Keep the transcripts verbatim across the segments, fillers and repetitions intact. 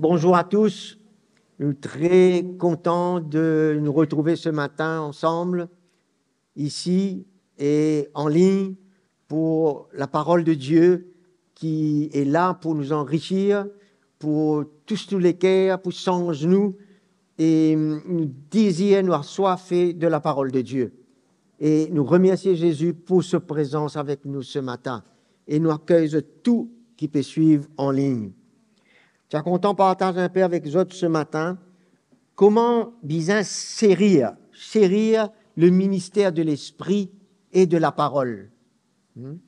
Bonjour à tous. Nous sommes très contents de nous retrouver ce matin ensemble, ici et en ligne, pour la parole de Dieu qui est là pour nous enrichir, pour tous nos cœurs, pour changer nous. Et nous désirons, nous avons soif de la parole de Dieu. Et nous remercions Jésus pour sa présence avec nous ce matin. Et nous accueillons tout qui peut suivre en ligne. Ti a kontan partaz inpe avek zot ce matin, kouma bizin serir, serir le ministère de l'esprit et de la parole. Hmm?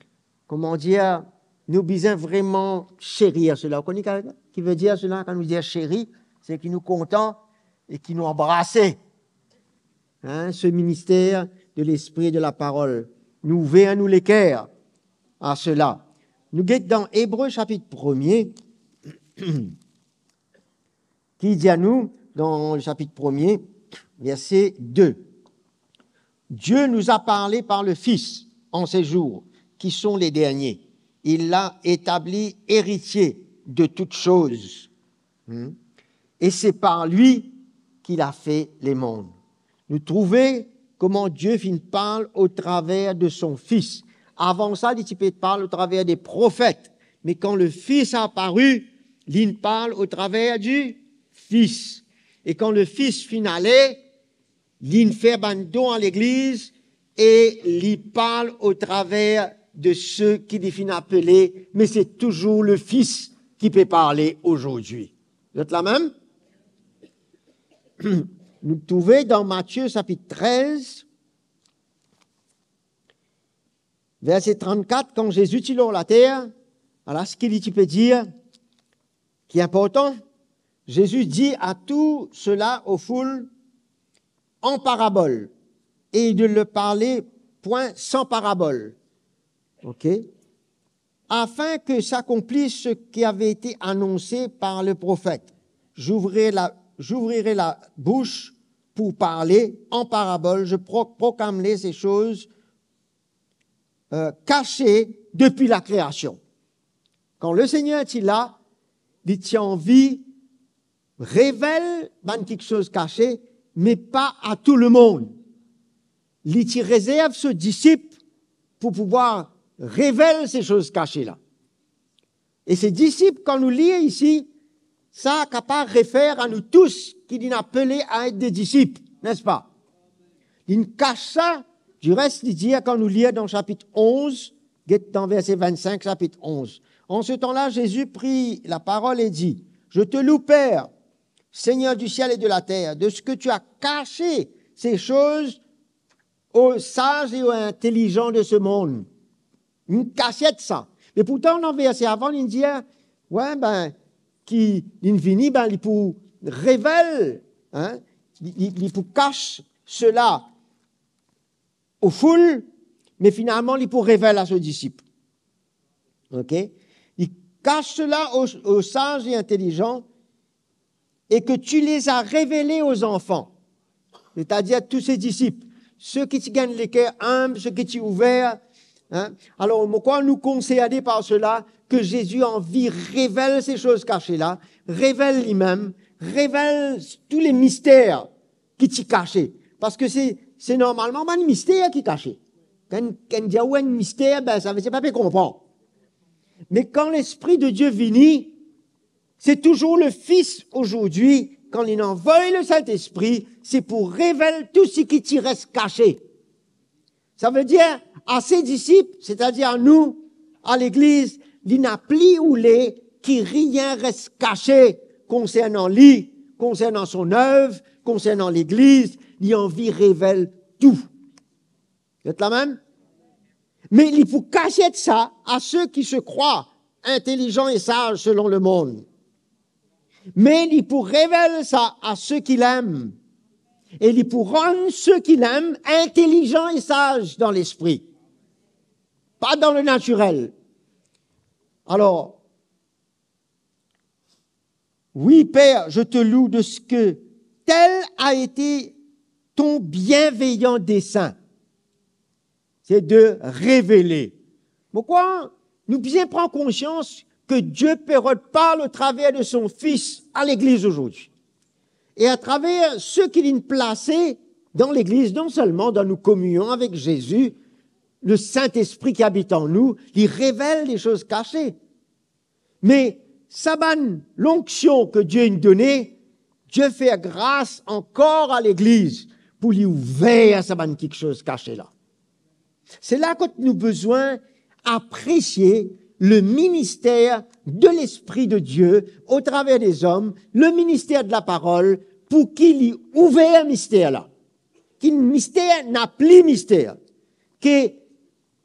Kouma dir, nou bizin vreman serir sela. Ou kone ki, ki vedir sela, kan nou dir seri, se ki nou kontan e ki nou anbrase. Hein, ce ministère de l'esprit et de la parole. Nou ouver nou leker a sela. Nou get dan Ebre sapit premie, ki dir nou dan sapit premie, verse de. Dieu nous a parlé par le Fils en ces jours qui sont les derniers. Il l'a établi héritier de toutes choses. Hmm? Et c'est par lui qu'il a fait les mondes. Nou trouve kouma Die finn parl o traver de son Fis. Avan sa, li ti pe parl o traver de profet. Me kan le Fis apari, li parl o traver di Fis. E kan le Fis finn ale, li fer bann don a legliz e li parl o traver de seki li finn apele, me se touzour le Fis ki pe parle azordi. Zot la mem? Nou trouve dan Matie sapit trez, verse trannkat, kan Zezi ti lor later, ala seki li ti pe dir, ki inportan, Zezi di a tou sela o foul an parabol, et il ne leur parlait point sans parabole. Ok? Afin que s'accomplisse ce qui avait été annoncé par le prophète. J'ouvrirai la, j'ouvrirai la bouche pour parler en parabole, je pro-, proclamerai ces choses, euh, cachées depuis la création. Kan Lesegner ti la, li ti anvi revel bann kiksoz kase, me pa a tou lemonn. Li ti rezerv so disip pou pouvwar revel se soz kase la. E se disip, kan nou lir isi, sa kapav refer a nou tous ki li apele a et de disip, nespa? Li kas sa, di res, li dir, kan nou lir dan sapit onz, get dan verse vinnsink, sapit onz. En ce temps-là, Jésus prit la parole et dit, je te loue, Père, Seigneur du ciel et de la terre, de ce que tu as caché ces choses aux sages et aux intelligents de ce monde. Enn kasiet sa. Me pourtan, dan verse avan, li dir, we, ben, ki li vini, ben, li pou revel, hein, li, li, li pou kas sela o foul, me finalman, li pou revel a so disip. Ok? Li kas sela aux, aux sages et intelligents, et que tu les as révélés aux enfants. Setadir tou se disip, seki ti gagn leker inb, seki ti ouver, hein? Alor, mo krwar nou konserne par sela, ke Zezi anvi revel se soz kase la, revel limem, revel tou le mister ki ti kase. Parski se, se normalman bann mister ki kase. Kan, kan dir ou enn mister, ben, savedir pa pe konpran. Me kan Lespri de Die vini, se touzour le Fis azordi, kan li anvoy le Sintespri, se pou revel tou seki ti res kase. Savedir, a se disip, setadir a nou, a legliz, li napli oule ki rien res kase konsernan li, konsernan son nev, konsernan legliz, li anvi revel tou. Zot la mem? Me li pou kasiet sa a seki se krwar intelizan e saz selon lemonn. Me li pou revel sa a seki lem. E li pou rann seki lem intelizan e saz dan lespri. Pa dan le natirel. Alor, oui, Père, je te loue de ce que tel a été ton bienveillant dessein. Se de revele. Mo krwar nou bizin pran konsians ke Die pe rod parl atraver de son Fis a legliz azordi. E atraver seki linn plase dan legliz, non selman dan nou kominion avek Zezi, Lesintespri ki abit an nou, li revel de soz kase. Me sa bann lonksion ke Die inn done, Die fer gras ankor a legliz pou li ouver sa bann kiksoz kase la. Se la kot nou bizin apresie le ministère de l'Esprit de Dieu au travers des hommes, le ministère de la parole, pou ki li ouver mister la. Ki mister napa pli mister. Ke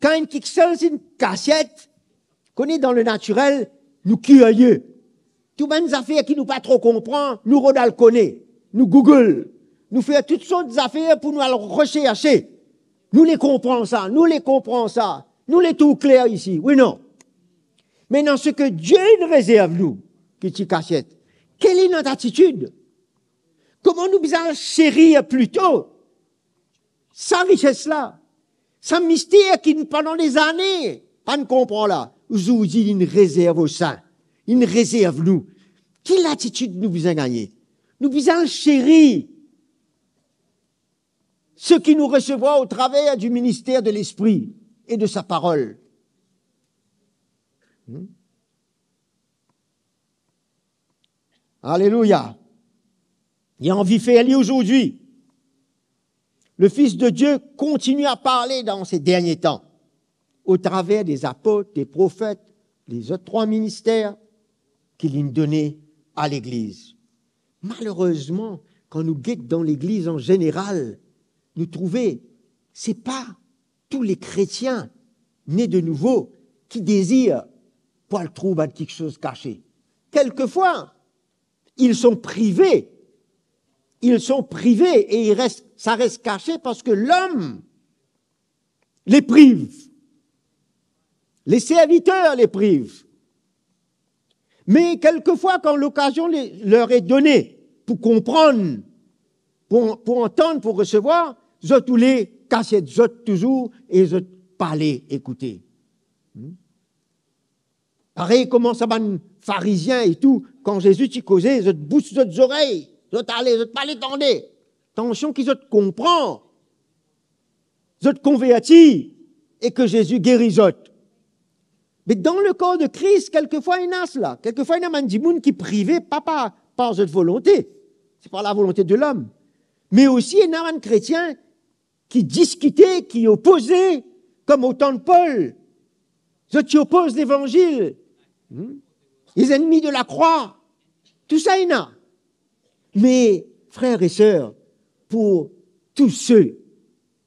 kan enn kiksoz inn kasiet, kone dan le natirel, nou kirie. Tou bann zafer ki nou pa tro konpran, nou rod al kone, nou Google, nou fer tou sort zafer pou nou al reserse. Nou le konpran sa, nou le konpran sa, nou le trouv kler isi, wi non? Me dan seki Die inn rezerv nou, ki ti kasiet, kel ena atitid? Kouma nou bizin serir plito sa rises la, sa mister ki nou pandan dezane pa'nn konpran la, zordi linn rezerv ou sa, linn rezerv nou. Ki latitid nou bizin gagne? Nou bizin seri seki nou resevwar au travers du ministère de l'Esprit et de sa parole. Hmm? Alelouya. Li anvi fer li azordi. Le Fils de Dieu continue à parler dans ces derniers temps, au travers des apôtres, des prophètes, lezot trwa minister ki linn done a legliz. Malerezman, kan nou get dan legliz an zeneral, nou trouve se pa tou le kretien ne de nouvo ki dezir pou al trouv bann kiksoz kase. Quelquefois, ils sont privés. Ils sont privés et ils restent, ça reste caché parce que l'homme les prive. Les serviteurs les privent. Me kelkefwa, kan lokazion le-, leur est donnée pou konprann, pou, pou antann, pou resevwar, zot oule kasiet zot touzour e zot pa le ekoute. Hmm? Parey kouma sa bann Farizien e tou, kan Zezi ti koze, zot bous zot zorey, zot ale, zot pa le tande. Tansion ki zot konpran, zot konverti e ke Zezi geri zot. Me dan le kor de Kris, kelkefwa ena sela. Kelkefwa ena bann dimoun ki prive, pa par, par zot volonte, se par lavolonte de lom. Me osi ena bann kretien ki diskite, ki opoze, kouma otan Pol. Zot ti opoz levanzil. Hmm? Les ennemis de la croix. Tou sa ena. Me, frer e ser, pou tou se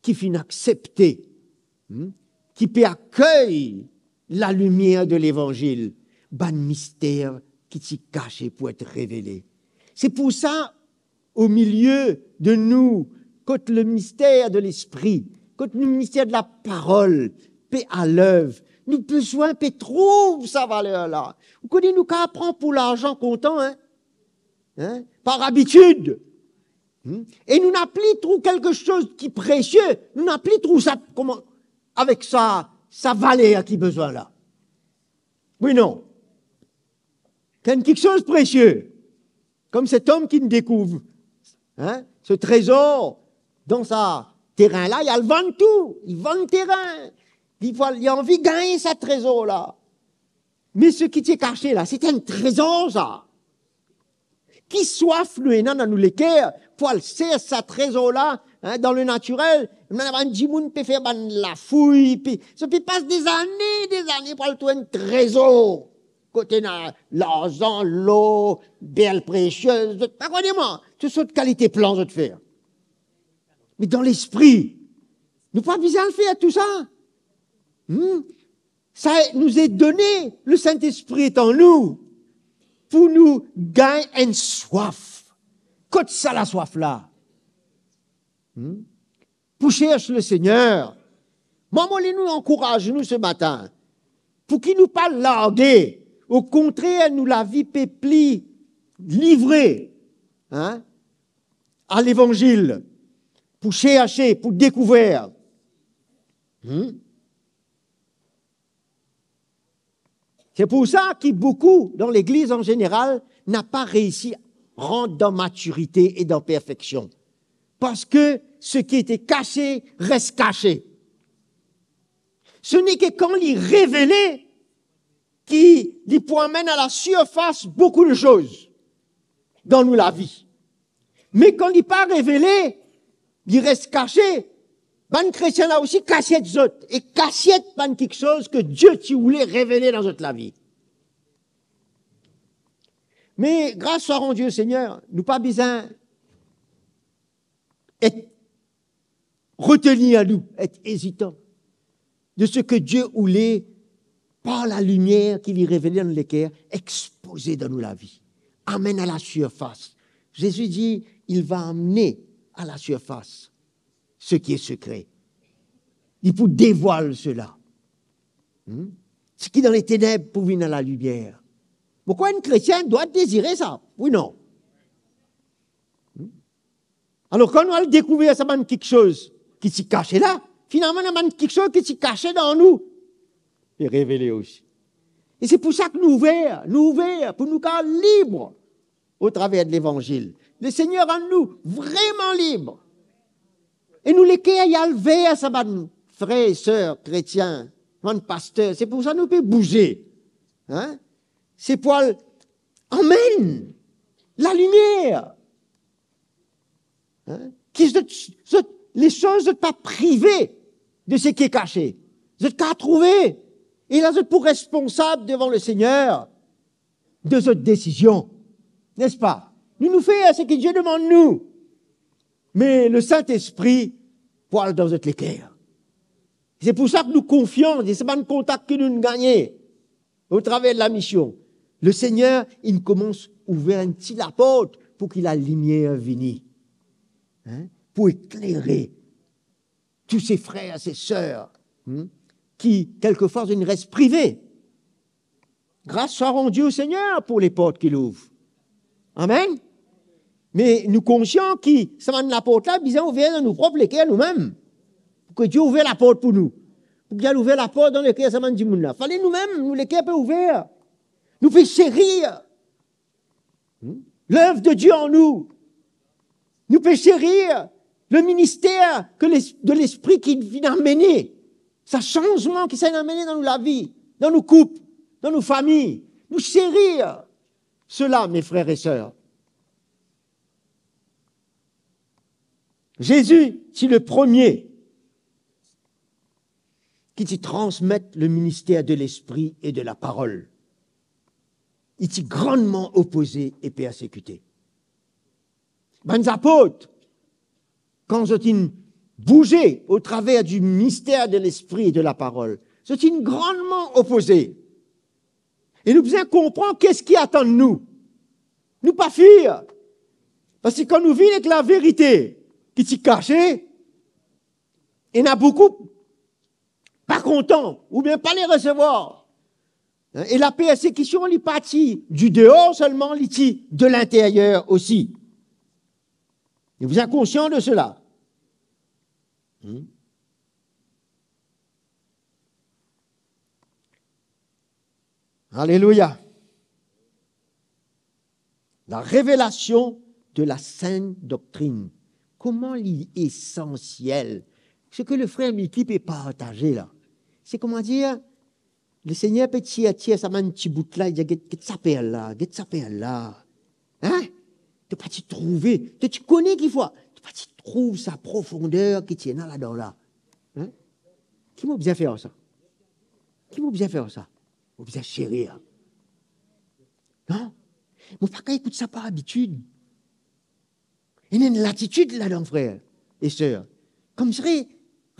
ki finn aksepte, hmm, ki pe akey lalimier de levanzil, bann mister ki ti kase pou et revele. Se pou sa, omilie de nou, kot le mister de Lespri, kot le mister de laparol pe a lev, nou bizin pe trouv sa valer la. Ou kone, nou kapav pran pou larzan kontan, hein? Hein? Par abitid. Hmm? E nou napa pli trouv kelke soz ki presie, nou napa pli trouv sa kouma, avek sa, sa valer ki bizin la. Wi, non? Ki enn kiksoz presie. Kom set om ki dekouv, hein, se trezor dan sa terin la, li al vann tou, li vann terin. Li, li anvi gagn sa trezor la. Me seki ti kase la, se enn trezor sa. Ki swaf nou ena dan nou leker pou al sers sa trezor la, hein, dan le natirel, nou ena bann dimoun pe fer bann lafouy, pe, zot pe pas dezane, dezane pou al trouv enn trezor. Kot ena larzan, lor, perl presie, zot pa kone mwa, tou sort kalite plan zot fer. Me dan lespri, nou pa bizin fer tou sa. Hmm? Sa nou est donné, le Saint-Esprit est en nous, pou nou gagn enn swaf. Kot sa laswaf la? Hmm? Pou sers Lesegner. Mwa, mo le nou ankouraz nou se matin, pou ki nou pa large, okontrer, nou lavi pe pli livre, hein, a Levanzil, pou serse, pou dekouver. Hmm? C'est pour ça que beaucoup dans l'Église en général n'a pas réussi à rentrer dans maturité et dans perfection. Parce que ce qui était caché reste caché. Ce n'est que quand il est révélé qu'il peut amener à la surface beaucoup de choses dans nos la vie. Me kan li pa revele, li res kase, bann kretien la osi kasiet zot, e kasiet bann kiksoz ki Bondie ti oule revele dan zot lavi. Me gras swa randi o Segner, nou pa bizin et retenir nou, et ezitan de seki Bondie oule par lalimier ki li revele dan nou leker, expoze dan nou lavi, amenn a la sirfas. Zezi dir, il va amener à la surface ce qui est secret. Li pou devwal sela. Hmm? Seki dan leteneb pou vinn a lalimier. Pourkwa enn kretien dwa dezire sa? Wi, non? Hmm? Alor, kan nou al dekouver sa bann kiksoz ki ti kase la, finalman, ena bann kiksoz ki ti kase dan nou, pe revele osi. E se pou sa ki nou ouver, nou ouver pou nou kapav lib o traver de levanzil. Lesegner rann nou vreman lib. E nou leker al ver sa bann frer e ser kretien, bann paster. Se pou sa nou pe bouze. Hein? Se pou al amenn lalimier. Hein? Ki zot, zot, lesoz zot pa prive de seki kase. Zot kapav trouve. E la, zot pou responsab devan Lesegner de zot desizion. Nespa? Nou, nou fer seki Bondie demann nou. Me Lesintespri pou al dan zot leker. Se pou sa ki nou konfians, e se bann kontak ki nou gagne o traver lamision. Lesegner, li koumans ouver enn ti laport pou ki lalimier vini. Hein? Pou eklere tou se frer, se ser, hmm, ki kelkefwa zot inn res prive. Gras swa randi o Segner pou leport ki li ouver. Amen. Me nou konsian ki sa bann laport la bizin ouver dan nou prop leker noumem. Pou ki Bondie ouver laport pou nou. Pou ki li al ouver laport dan leker sa bann dimoun la, fale noumem, nou leker pe ouver. Nou pe seri, hmm, lev de Bondie an nou. Nou pe seri leminister ke Les-, de Lespri ki vinn amene. Sa sanzman ki sa inn amene dan nou lavi, dan nou koup, dan nou fami. Nou seri sela, mes frères et sœurs. Zezi ti le premie ki ti transmet leminister de Lespri e de Laparol. Li ti grandman opoze e persekite. Bann zapot, kan zot inn bouze o traver di minister de Lespri e de Laparol, zot inn grandman opoze. E nou bizin konpran ki sa ki atann nou. Nou pa fir. Parski kan nou vinn ek laverite ki ti kase, ena boukou pa kontan oubien pa le resevwar. E lapersekision, li pa ti di deor selman, li ti de linteryer osi. Nou bizin konsian de sela. Hmm? Alelouya. La révélation de la saine doctrine. Kouma li esansiel. Seki le frer Miki pe partaze la, se, kouma dir, Lesegner pe tir, tir sa bann ti bout la, li dir, get, get sa perl la, get sa perl la. Hein? To pa ti trouve, to ti kone ki fwa, to pa ti trouv sa profonder ki ti ena ladan la. Hein? Ki mo bizin fer ar sa? Ki mo bizin fer ar sa? Mo bizin seri. Non? Mo pa kav ekout sa par abitid. Ena enn latitid ladan, frer e ser. Koumsi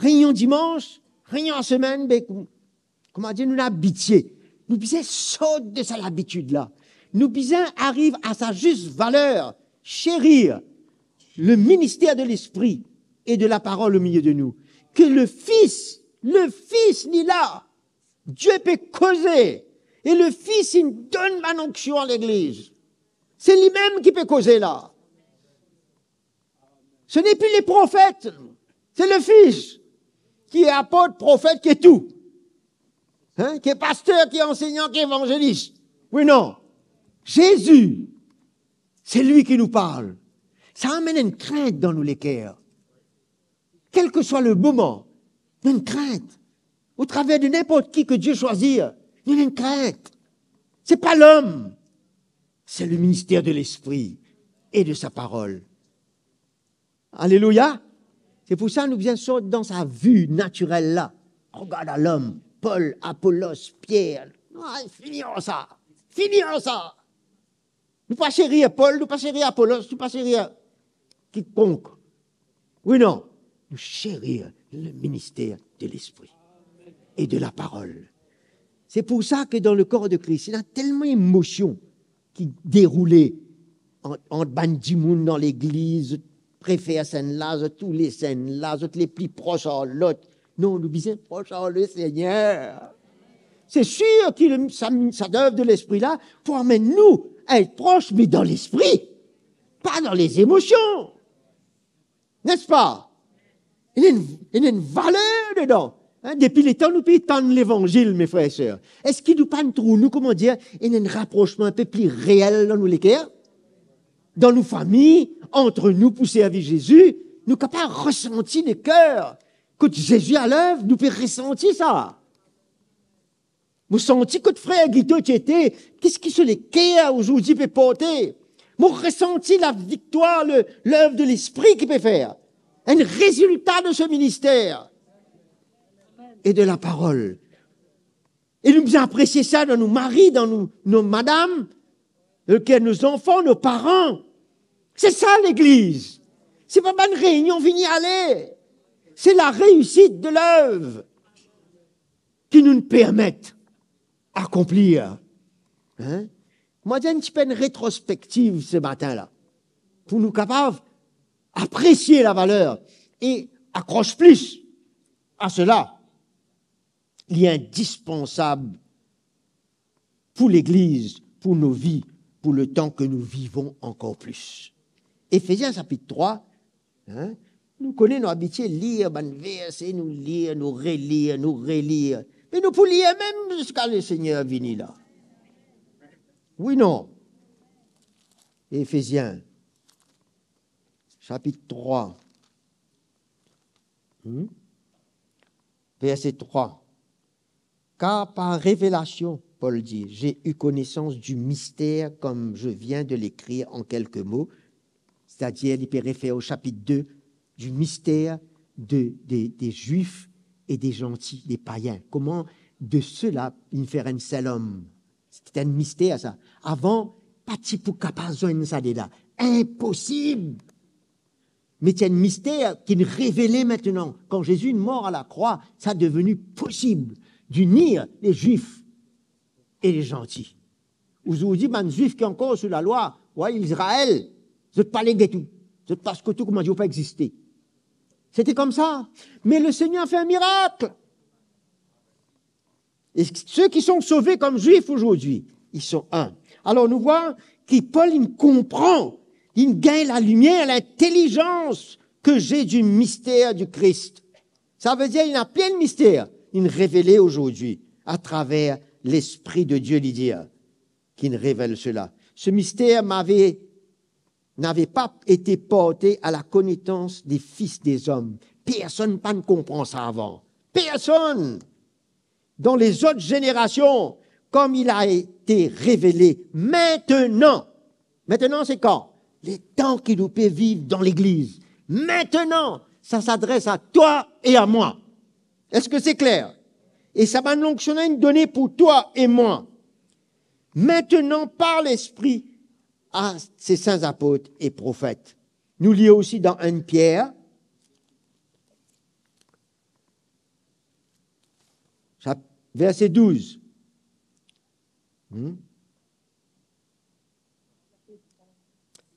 reynion dimans, reynion lasemenn, be, koum-, kouma dir, nou inn abitie. Nou bizin sort de sa labitid la. Nou bizin ariv a sa zis valer, seri le minister de Lespri e de Laparol o milie de nou. Ki le Fis, le Fis, li la. Die pe koze, e le Fis inn donn bann onksion a legliz. Se limem ki pe koze la. Ce n'est plus les prophètes, c'est le Fils qui est apôtre, prophète, qui est tout. Hein? Ki paster, ki ansegnan, ki evanzelis. Wi, non. Zezi, se li ki nou parl. Sa amenn enn krint dan nou leker. Kel ke swa le moman, nou ena enn krint. Au travers de n'importe qui que Dieu choisir, nou ena enn krint. Se pa lom, se le ministère de l'Esprit et de sa parole. Alelouya! Se pou sa nou bizin sort dan sa vi natirel la. Regard lom, Pol, Apolos, Pier. Non, fini ar sa. Fini ar sa. Nou pa seri ar Pol, nou pa seri ar Apolos, nou pa seri ar kikonk. Wi, non. Nou seri le ministère de l'Esprit et de la parole. Se pou sa ke dan le corps de Christ, ena telman emosion ki deroule ant, ant bann dimoun dan legliz, zot prefer sa enn la, zot oule sa enn la, zot le pli pros ar lot. Non, nou bizin pros ar le Segner. Se sir ki le, sa, sa dev de Lespri la pou amenn nou a et pros, me dan Lespri, pa dan lezemosion. Nespa? Ena enn, ena enn valer dedan. Hein, depi letan nou pe tann levanzil, me frer e ser, eski nou pa'nn trouv nou, kouma dir, ena enn raprosman enpe pli reel dan nou leker, dan nou fami, ant nou pou servi Zezi? Nou kapav resanti leker kot Zezi alev, nou pe resanti sa. Mo santi kot frer Guito ti ete, ki, ki so leker ozordi pe porte. Mo resanti laviktwar, le, lev de Lespri ki pe fer. Enn rezilta de se minister e de la parol. E nou bizin apresie sa dan nou mari, dan nou, nou madam, le ker nou zanfan, nou paran. Se sa legliz. Se pa bann reynion vini ale. Se lareisit de lev ki nou permet akonplir. Hein? Mo dir enn tipe enn retrospektiv se matin la, pou nou kapav apresie lavaler e akros plis a sela. Li indispansab pou legliz, pou nou vi, pou letan ke nou vivon ankor plis. Efezien sapit trwa, hein, nou kone, nou abitie lir bann verse, nou lir, nou relir, nou relir. Me nou pou lir mem ziska Lesegner vini la. Wi, non? Efezien, sapit trwa. Hmm? Verse trwa. Car par révélation, Paul dit, j'ai eu connaissance du mystère comme je viens de l'écrire en quelques mots, c'est-à-dire, li pe refer o sapit de, du mystère de, de, des Juifs et des gentils, des païens. Kouma de sela inn fer enn sel om. Sete enn mister sa. Avan, pa ti pou kapav zwenn sa de la. Inposib. Me ti enn mister ki'nn revele aster. Kan Zezi inn mor a lakrwa, sa deveni posib d'unir les Juifs et les gentils. Ozordi, bann Zwif ki ankor sou lalwa, wa Izrael, zot pa le get ou. Zot pas kot ou kouma zot pa existe. Sete koumsa. Me Lesegner fer enn mirak. Et ceux qui sont sauvés comme Juifs aujourd'hui, ils sont un. Alors, nous voyons que Paul, il comprend, il gagne la lumière, l'intelligence que j'ai du mystère du Christ. Ça veut dire, il n'a plus de mystère, il est révélé aujourd'hui à travers l'Esprit de Dieu, li dir, qui révèle cela. Ce mystère m'avait n'avait pas été porté à la connaissance des fils des hommes. Personn pa'nn konpran sa avan. Personn. Dans les autres générations, comme il a été révélé maintenant. Maintenant, c'est quand? Letan ki nou pe viv dan legliz. Maintenant, ça s'adresse à toi et à moi. Est-ce que c'est clair? Et sa bann lonksion la inn done pou twa e mwa. Maintenant, par l'Esprit, à ses saints apôtres et prophètes. Nou lir osi dan enn Pier, chap-, verse douz. Hmm?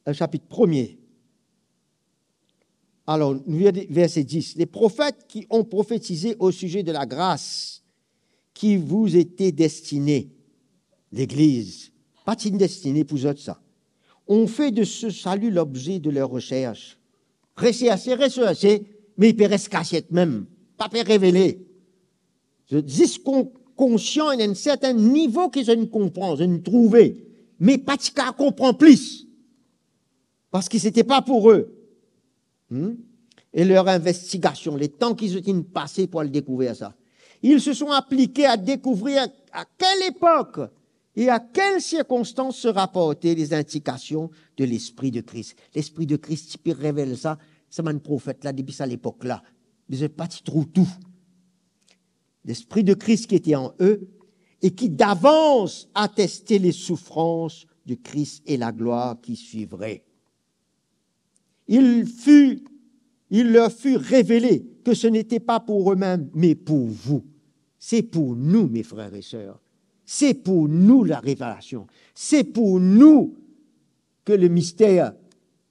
Euh, chapitre premier. Alors, nou lir verset dix. Les prophètes qui ont prophétisé au sujet de la grâce qui vous était destinée, legliz, pa ti destine pou zot sa, ont fait de ce salut l'objet de leur recherche. Recherche, recherche, me li pe res kasiet mem, pa pe revele. Zot zis kon-, konsian, ena enn sertin nivo ki zot inn konpran, zot inn trouve, me pa ti kav konpran plis, parski se ti pa pou zot. Hmm? E lor investigasion, letan ki zot inn pase pou al dekouver sa, ils se sont appliqués à découvrir à quelle époque et à quelles circonstances se rapportaient les indications de l'Esprit de Christ. Lespri de Kris ti pe revel sa, sa bann profet la, depi sa lepok la. Me zot pa ti trouv tou. L'Esprit de Christ qui était en eux et qui d'avance attestait les souffrances de Christ et la gloire qui suivrait. Il fut, il leur fut révélé que ce n'était pas pour eux-mêmes, mais pour vous. Se pou nou, mes frères et sœurs. Se pou nou, la revelasion. Se pou nou ke le mister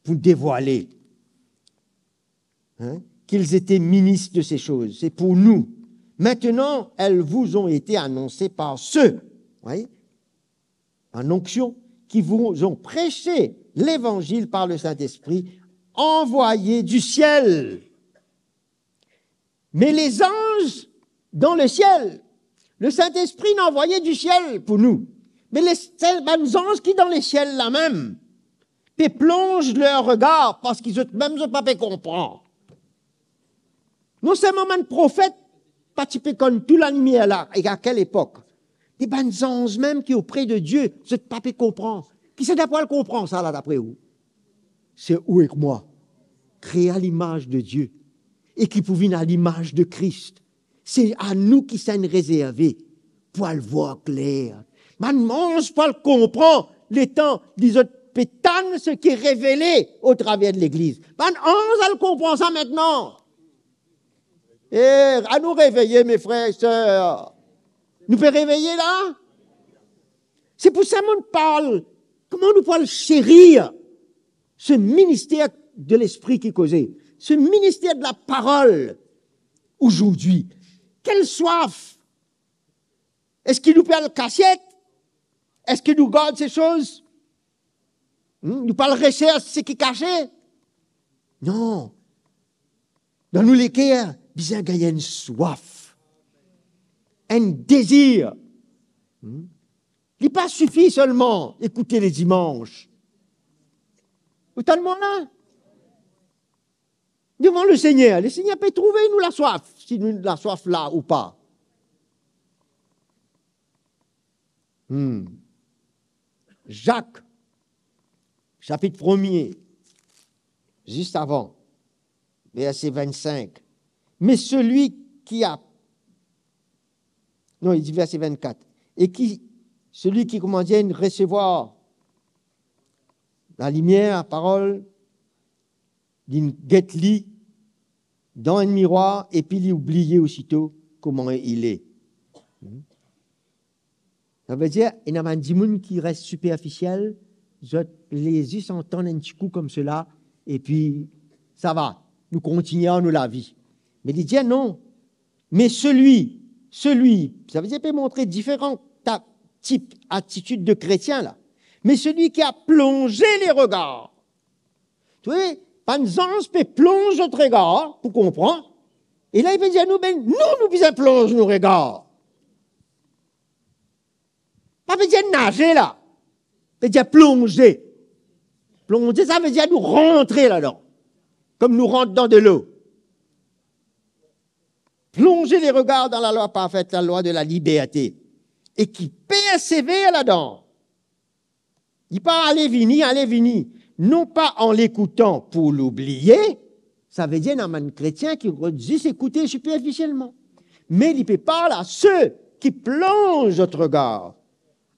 pou devwale. Hein? Qu'ils étaient ministres de ces choses. Se pou nou. Maintenant, elles vous ont été annoncées par ceux, vous voyez, en onction, qui vous ont prêché l'évangile par le Saint-Esprit envoyé du ciel. Me lezanz dan lesiel, le Saint-Esprit inn anvoye di siel pou nou. Me les, bann zanz ki dan lesiel la mem, pe plonz ler regar, parski zot mem zot pa pe konpran. Non selman bann profet pa ti pe konn tou lalimier la, e a kel epok, me bann zanz mem ki opre de Die, zot pa pe konpran. Kisannla pou al konpran sa la dapre ou? Se ou ek mwa, kree a limaz de Die, e ki pou vinn a limaz de Kris. Se a nou ki sa inn rezerve pou al vwar kler. Bann zanz pou al konpran letan li zot pe tann seki revele otraver de legliz. Bann zanz al konpran sa aster. E, anou reveye, mes frères et sœurs. Nou pe reveye la? Se pou sa mo parl, kouma nou pou al seri se minister de Lespri ki koze, se minister de laparol azordi. Kel swaf! Eski nou pe al kasiet? Eski nou gard se soz? Hmm? Nou pa al resers seki kase? Non. Dan nou leker, bizin gagn enn swaf, enn dezir. Hmm? Li pa sifi selman ekoute ledimans. Ou tann mwa la? Devan Lesegner, Lesegner pe trouve nou laswaf, si nou laswaf la ou pa. Hmm. Zak, sapit premie, zis avan, verse vennsenk. Mais celui qui a, non, li dir verse vennkat. Et qui, celui qui, comment dire, resevwar lalimier, laparol, li get li dan enn mirwar, epi li oubliye osito kouma li ete. Hmm? Savedir, ena bann dimoun ki res siperfisiel, zot le zis antann enn ti kou koumsala, epi sava, nou kontigne ar nou lavi. Me li dir non, mais celui, celui, savedir pe montre diferan ta-, tip atitid de kretien la. Mais celui qui a plongé les regards. Ou trouve, bann zanz pe plonz zot regar pou konpran. E la, li pe dir nou, be nou, nou bizin plonz nou regar. Pa pe dir naze la, pe dir plonze. Plonze, savedir nou rantre ladan, kouma nou rant dan delo. Plonger les regards dans la loi parfaite, la loi de la liberté, et qui persévère là-dedans. Li pa ale vini, ale vini, non pa an lekoutan pou li oubliye, savedir ena bann kretien ki zis ekoute siperfisielman. Me li pe parl a seki plonz zot regar,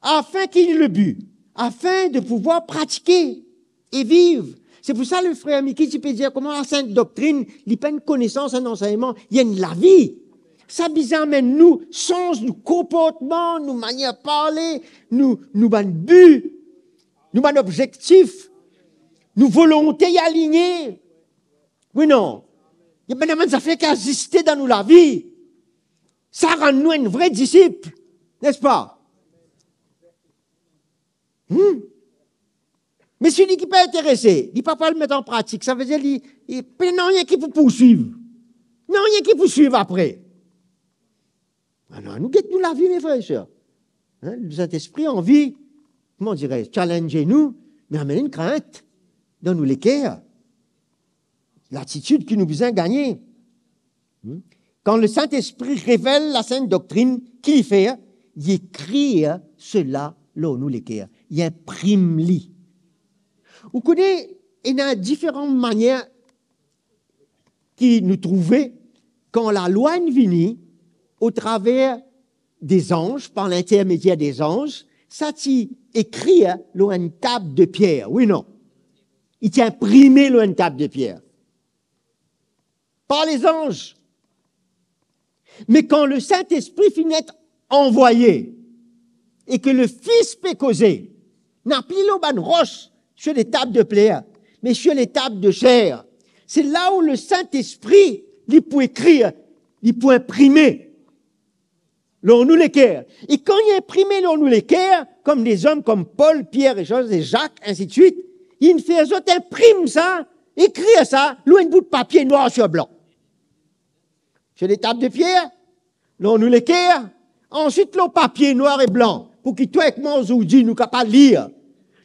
afin qu'il ait le but, afin de pouvoir pratiquer et vivre. Se pou sa le frer Miki ti pe dir kouma lasint doktrinn, li pa enn konesans, enn ansegnman, li enn lavi. Sa bizin amenn nou sanz nou konportman, nou manier parle, nou, nou bann bi, nou bann obzektif, nou volonte aligne. Wi, non? Ena bann zafer ki aziste dan nou lavi. Sa rann nou enn vre disip, nespa? Hmm? Me seki pa interese, li pa pou al met an pratik, savedir li, li pena nanye ki pou pourswiv. Nanye ki pou swiv apre. Anou, anou get nou lavi, me frer e ser. Hein, Sintespri anvi, kouma dir, challenge nou, me amenn enn krint dan nou leker. Latitid ki nou bizin gagne. Hmm? Kan Lesintespri revel lasint doktrinn, ki li fer? Li ekrir sela lor nou leker. Li inprim li. Ou kone, ena diferan manier ki nou trouve kan lalwa inn vini otraver dezanz, par lintermedier dezanz, sa ti ekrir lor enn tab de pier, wi non? Li ti inprime lor enn tab de pier. Par lezanz. Me kan Lesintespri finn et anvwaye e ke Lefis pe koze, napa pli lor bann ros, sur des tables de pierre, me sur les tables de chair. Se la ou Lesintespri, li pou ekrir, li pou inprime lor nou leker. E kan li inprime lor nou leker, kom dezom kom Pol, Pier e Jan e Zak, ainsi de suite, li fer zot inprim sa, ekrir sa lor enn bout papie nwar sur blan. Sur des tables de pierre, lor nou leker, answit lor papie nwar e blan, pou ki twa ek mwa zordi nou kapav lir,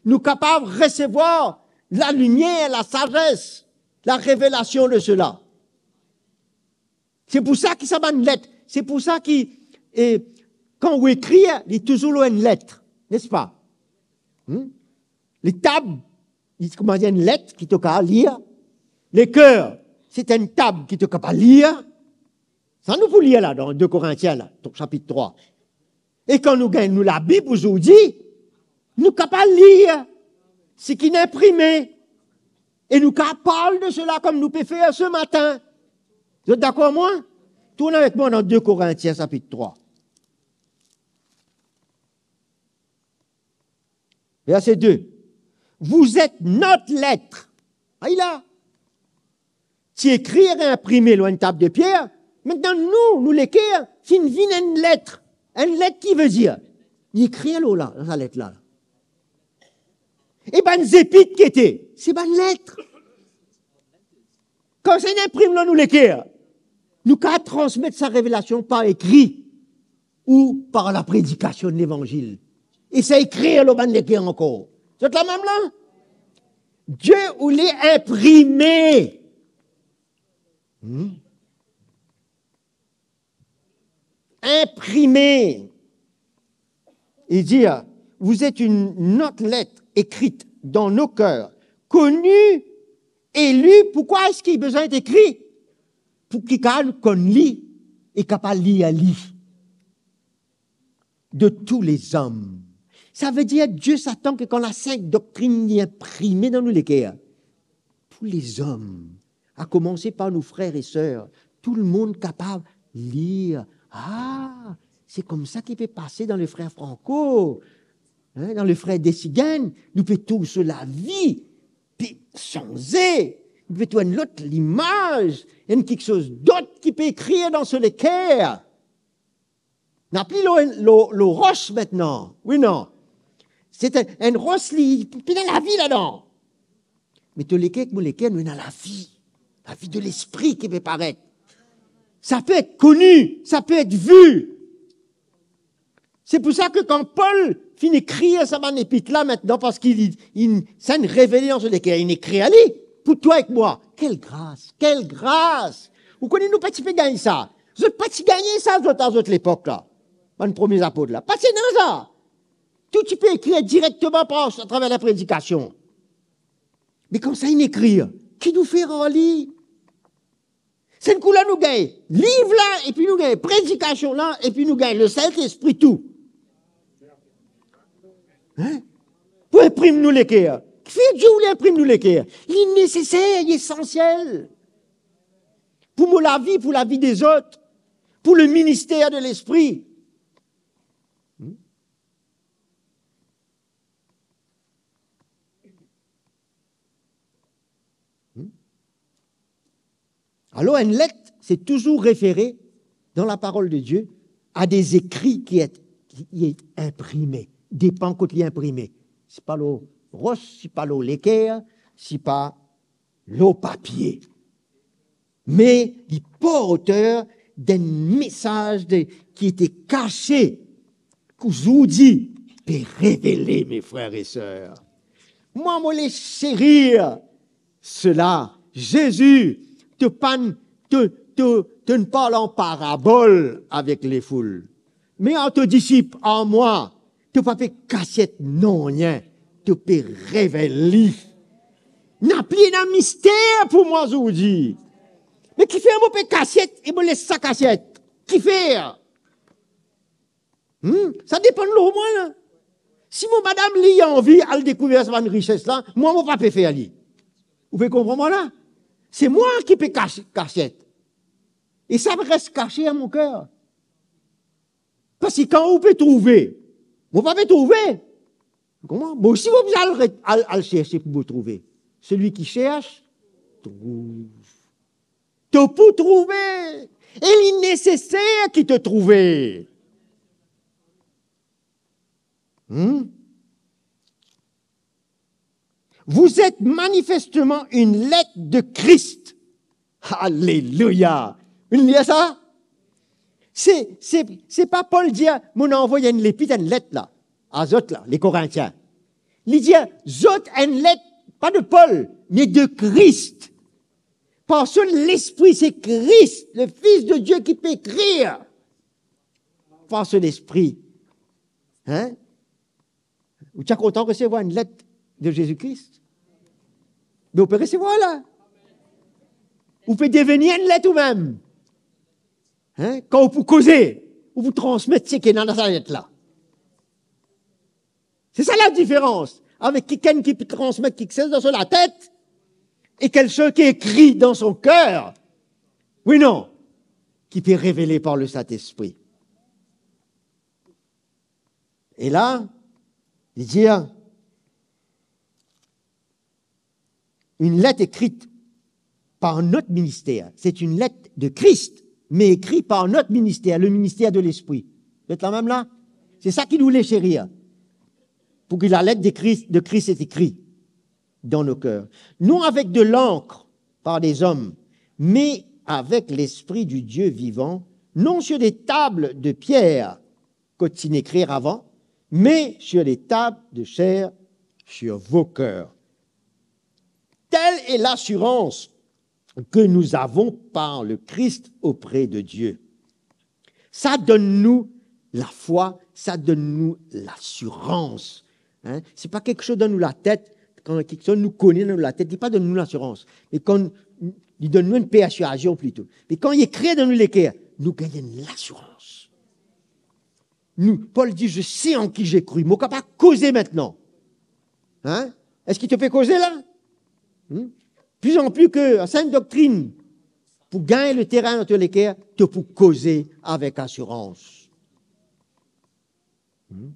nou kapav resevwar lalimier, lasazes, larevelasion de sela. Se pou sa ki sa bann let, se pou sa ki, e, kan ou ekrir, li touzour lor enn let, nespa? Hmm? Letab, li kouma dir enn let ki to kapav lir. Leker, se enn tab ki to kapav lir. Sa nou pou lir la dan de Korintien la, to-, sapit trwa. E kan nou gagn nou Labib ouzordi, nou kapav lir seki inn inprime. E nou kapav parl de sela kom nou pe fer se matin. Zot dakor mwa? Tourn avek mwa dan de Korintien sapit trwa. Verset deux. Vous êtes notre lettre. Ayi la. Ti ekrir e inprime lor enn tab de pier. Aster nou, nou leker finn vinn enn let. Enn let ki vedir, li ekrir lor la, dan sa let la. E bann zepit ki ete, se bann let. Kan sa inn inprim lor nou leker, nou kapav transmet sa revelasion par ekri ou par lapredikasion de levanzil. E sa ekrir lor bann leker ankor. Zot la mem la? Dieu oule inprime. Hmm? Inprime. Il dit, vous êtes une, notre lettre écrite dans nos cœurs, connue et lue. Pourquoi est-ce qu'il a besoin d'être écrit? Pou ki kapav konn li e kapav lir li. De tous les hommes. Sa vedir Dieu s'attend ke kan lasint doktrinn li inprime dan nou leker, tou lezom, a koumanse par nou frer e ser, tou lemonn kapav lir. Ah, se koumsa ki pe pase dan lefrer Franco, hein, dan lefrer Desigen, nou pe trouv so lavi pe sanze, nou pe trouv enn lot limaz, enn kiksoz dot ki pe ekrir dan so leker. Napa pli lor, lor, lor ros aster, wi non? Se enn, enn ros, li pena lavi ladan. Me to leker ek mo leker, nou ena lavi. Lavi de Lespri ki pe paret. Ça peut être connu, ça peut être vu. Se pou sa ke kan Pol finn ekrir sa bann epit la aster, parski li, li, sa inn revele dan so leker, inn ekrir li pou twa ek mwa. Kel gras, kel gras! Ou kone nou pa ti pe gagn sa. Zot pa ti gagne sa, zot, a zot lepok la. Bann premie apot la. Pa ti ena sa. Tou ti pe ekrir direkteman par, atraver lapredikasion. Me kan sa inn ekrir, ki nou fer ar li? Sennkou la nou gagn liv la, epi nou gagn predikasion la, epi nou gagn Lesintespri tou. Hein? Pou inprim nou leker. Kifer Dieu oule inprim nou leker? Li neseser, li esansiel. Pou mo lavi, pou lavi dezot, pou le ministère de l'esprit. Hmm? Hmm? Alor, enn let, se touzour refere dan laparol de Dieu a de zekri ki et, ki et inprime. Depan kot li inprime. Si pa lor ros, si pa lor leker, si pa lor papie. Me li porter d'enn mesaz de, ki ete kase, ki zordi pe revele, me frer e ser. Mwa, mo le serir sela. Zezi, to pa'nn, to, to, to'nn parl an parabol avek lefoul. Me ar to disip, ar mwa, to pa pe kasiet nanye, to pe revel li. Napa ena mister pou mwa zordi. Me kifer mo pe kasiet e mo les sa kasiet? Kifer? Hmm? Sa depann lor mwa la. Si mo madam li anvi al dekouver sa bann rises la, mwa mo pa pe fer li. Ou pe konpran mwa la? Se mwa ki pe kas-, kasiet. E sa res kase a mo ker. Parski kan ou pe trouve, mo pa pe trouve. Kouma? Mo osi mo bizin al re-, al, al serse pou mo trouve. Celui qui cherche, trouve. To pou trouve. E li neseser ki to trouve. Hmm? Vous êtes manifestement une lettre de Christ. Alelouya! Ou inn lir sa? Se, se, se pa Pol dir, "Mo anvoy enn lepit, enn let la, a zot la, le Korintien." Li dir, "Zot enn let, pa de Pol, me de Christ." Par so Lespri, se Christ, le Fils de Dieu, ki pe ekrir par so Lespri. Hein? Ou ti a kontan resevwar enn let de Zezi Kri? Me ou pe resevwar la. Ou pe deveni enn let ou mem. Hein? Kan ou pou koze, ou pou transmet seki ena dan sa let la. Se sa ladiferans avek kikenn ki pe transmet kiksoz dan so latet e kikenn ki ekrir dan so ker. Wi, non? Ki pe revele par le Saint-Esprit. E la, li dir, une lettre écrite par notre ministère. C'est une lettre de Christ, mais écrite par notre ministère, le ministère de l'Esprit. Zot la mem la? Se sa ki nou le serir. Pou ki lalet de Christ, de Christ est écrit dans nos cœurs. Non avec de l'encre par des hommes, mais avec l'Esprit du Dieu vivant, non sur des tables de pierre, kot ti inn ekrir avan, mais sur les tables de chair, sur vos cœurs. Telle est l'assurance que nous avons par le Christ auprès de Dieu. Sa donn nou lafwa, sa donn nou lasirans. Hein? Se pa kiksoz dan nou latet, kan kiksoz nou kone dan nou latet, li pa donn nou lasirans. Me kan li donn nou enn persiazion plito. Me kan li ekrir dan nou leker, nou gagn enn lasirans. Nou, Pol dir, "Je sais en qui j'ai cru." Mo kapav koze aster. Hein? Eski to pe koze la? Hmm? Pli an pli ki sa enn doktrinn pou gagn leterin dan to leker, to pou koze avek asirans. Hmm?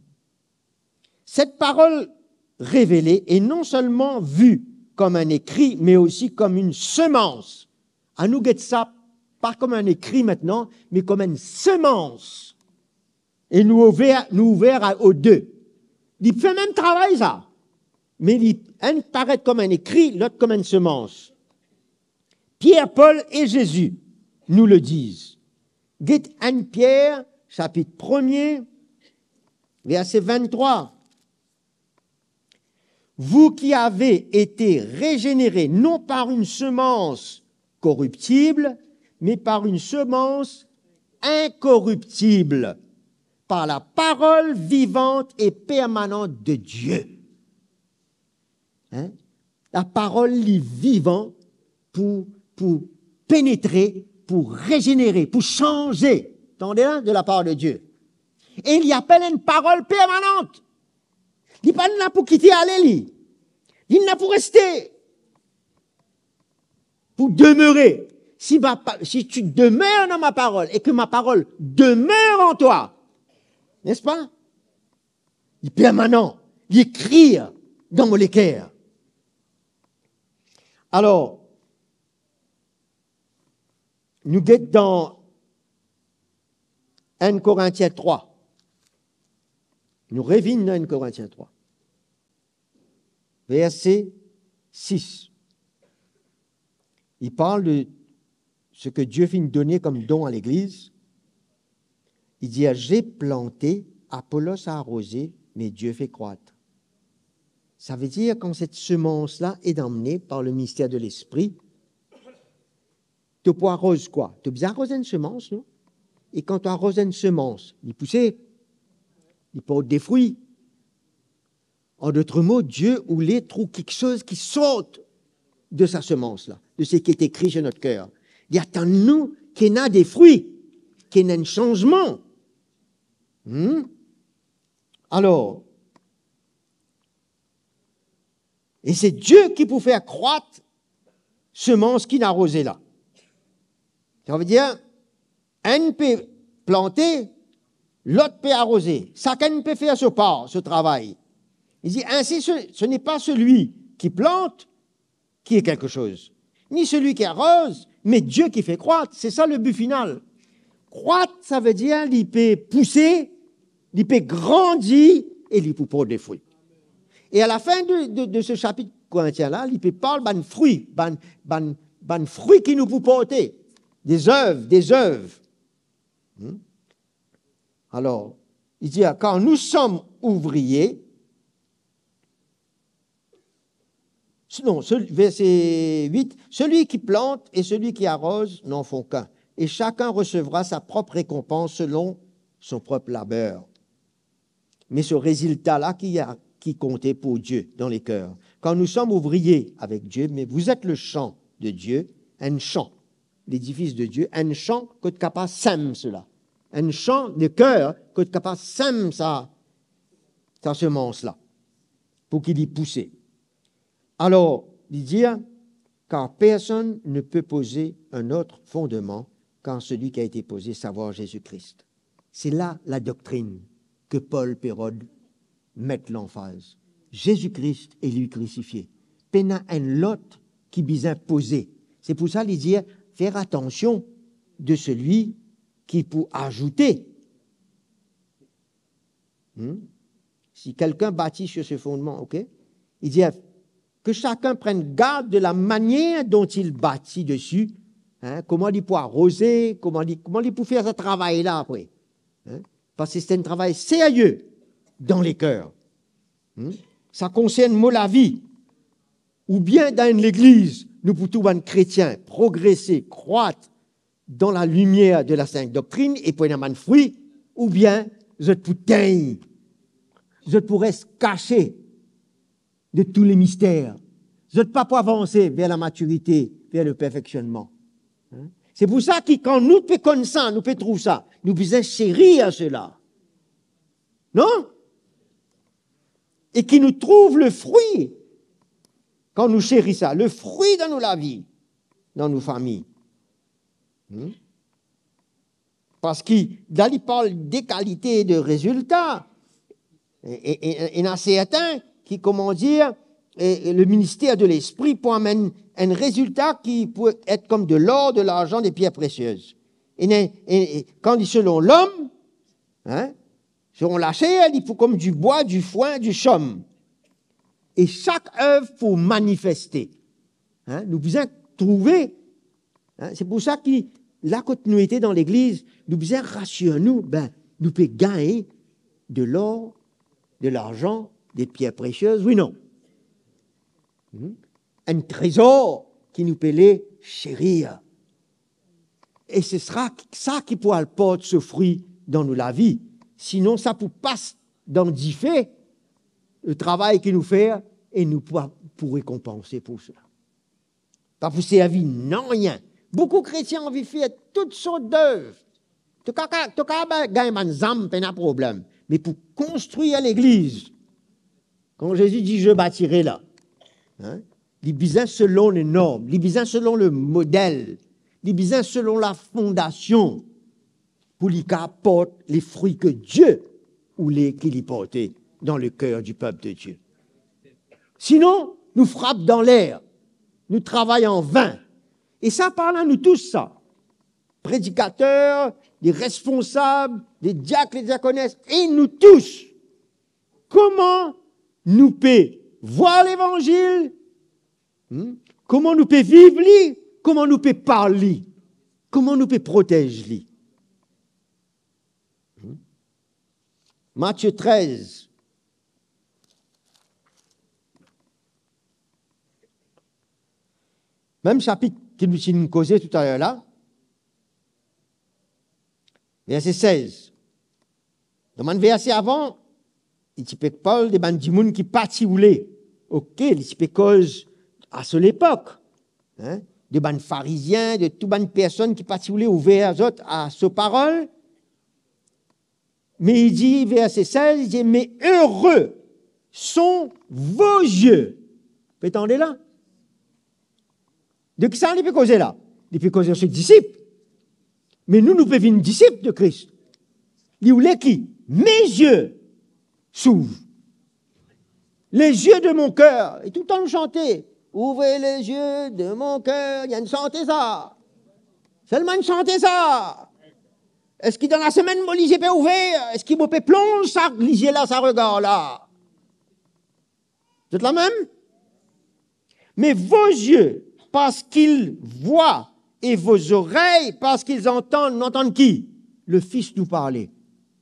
Cette parole révélée est non seulement vue comme un écrit, mais aussi comme une semence. Anou get sa, pa kom enn ekri aster, me kom enn semans. E nou ouver, nou ouver a, o de. Li fer mem travay sa. Me li, enn paret kom enn ekri, lot kom enn semans. Pierre, Paul et Jésus nous le disent. Get enn Pier, sapit premie, verse venntrwa. Vous qui avez été régénérés, non par une semence corruptible, mais par une semence incorruptible, par la parole vivante et permanente de Dieu. Hein? Laparol li vivan pou, pou penetre, pou rezenere, pou sanze. Tande la, de la part de Dieu. E li apel enn parol permanant. Li pa la pou kite ale li. Li la pou reste. Pou demere. Si ma pa-, si tu demeures dans ma parole et que ma parole demeure en toi, n'est-ce pas? Li permanan, li ekrir dan mo leker. Alor, nou get dan enn Korintien trwa. Nou revinn dan enn Korintien trwa. Verse sis. Li parl de seki Dieu finn done kom don a legliz, li dir, "J'ai planté, Apollos a arrosé, mais Dieu fait croître." Savedir, kan set semans la est amenée par le ministère de l'Esprit, to pou aroz kwa? To bizin aroz enn semans, non? E kan to aroz enn semans, li pouse, li port de fri. An dot mo, Die oule trouv kiksoz ki sort de sa semans la, de seki est écrit sur notre cœur. Li atann nou ki ena de fri, ki ena enn sanzman. Hmm? Alor, e se Die ki pou fer krwat semans ki inn aroze la. Savedir, enn pe plante, lot pe aroze. Sakenn pe fer so par, so travay. Li dir, "Ainsi, ce, ce n'est pas celui qui plante qui est quelque chose, ni celui qui arrose, mais Dieu qui fait croître." Se sa le bi final. Krwat, savedir li pe pouse, li pe grandi e li pou port de fri. E a la fin de, de, de se sapit Korintien la, li pe parl bann fri, bann, bann, bann fri ki nou pou porte, des œuvres, des œuvres. Hmm? Alor, li dir, "Car nous sommes ouvriers." Non, ce, verset huit, "Celui qui plante et celui qui arrose n'en font qu'un, et chacun recevra sa propre récompense selon son propre labeur." Me se rezilta la ki a, ki konte pou Die dan le ker. "Car nous sommes ouvriers avec Dieu, mais vous êtes le champ de Dieu, un champ, l'édifice de Dieu, enn san kot kapav sem sela. Enn san de ker kot kapav sem sa, sa semans la, pou ki li pouse." Alor, li dir, "Car personne ne peut poser un autre fondement qu'un celui qui a été posé, savoir Jésus-Christ." Se la ladoktrin ke Pol pe rod met lanfaz. Zezi Kris e li krisifie. Pena enn lot ki bizin poze. Se pou sa li dir, "Fer atansion de selwi ki pou azoute." Hmm? Si quelqu'un bâtit sur ce fondement, ok? Li dir, "Que chacun prenne garde de la manière dont il bâtit dessus." Hein? Kouma li pou aroze, kouma li, kouma li pou fer sa travay la apre. Hein? Parski se enn travay serye dan le ker. Hmm? Sa konsern mo lavi. Oubien dan enn legliz, nou pou trouv bann kretien progrese, krwat dan lalimier de la sint doktrin e pou ena bann fri, oubien zot pou tegn, zot pou res kase de tou le mister. Zot pa pou avanse ver lamatirite, ver le perfeksionman. Hein? Se pou sa ki kan nou pe konn sa, nou pe trouv sa, nou bizin seri a sela. Non? E ki nou trouv le fri kan nou seri sa, le fri dan nou lavi, dan nou fami. Hmm? Parski la, li parl de kalite de rezilta. E, e, e, ena sertin ki, koman dir, e, e le minister de Lespri pou amenn enn rezilta ki pou et kom de lor, de larzan, de pier presiez. E, e, e kan li selon lom, hein, selon laser, li pou kom dibwa, difwin, disom. E sak ev pou manifeste. Hein, nou bizin trouve, hein, se pou sa ki, la kot nou ete dan legliz, nou bizin rasir nou, be, nou pe gagn de lor, de larzan, de pier presiez, wi non? Hmm? Enn trezor ki nou pe le serir. E se sera sa ki pou al port so fri dan nou lavi. Sinon, sa pou pas dan dife, le travay ki nou fer, e nou pa pou rekonpanse pou sela. Pa pou servi nanye. Boukou kretien anvi fer tout sort dev. To ka, ka, to ka ba-, gagn bann zam, pena problem. Me pou konstrir legliz, kan Zezi dir, "Je bâtirai" la, hein, li bizin selon le norm, li bizin selon le model, li bizin selon lafondasion, pou li kapav port le fri ke Die oule ki li porte dan le ker di pep de Die. Sinon, nou frap dan ler, nou travay an vin. E sa parl a nou tous sa. Predikater, le responsab, le diak, le diakones, e nou tous. Kouma nou pe vwar levanzil? Hmm? Kouma nou pe viv li? Kouma nou pe parl li? Kouma nou pe protez li? Hmm? Matie trez. Mem sapit ki nou ti finn koze toutaler la, verse sez. Dan bann verse avan, li ti pe parl de bann dimoun ki pa ti oule. Ok, li ti pe koz a so lepok, hein, de bann Farizien, de tou bann personn ki pa ti oule ouver zot a so parol. Me li dir, verse sez, li dir, "Mais heureux sont vos yeux." Pe tande la? De ki sa li pe koze la? Li pe koze so disip. Me nou, nou pe vinn disip de Kris. Li oule ki? "Mes yeux s'ouvrent. Les yeux de mon cœur." E toultan nou sante, "Ouvrez les yeux de mon cœur." Li enn sante sa. Selman enn sante sa. Eski dan lasemenn mo lizie pe ouver? Eski mo pe plonz sa lizie la, sa regar la? Zot la mem? "Mais vos yeux, parce qu'ils voient, et vos oreilles, parce qu'ils entendent." Nou antann ki? Le Fils nous parler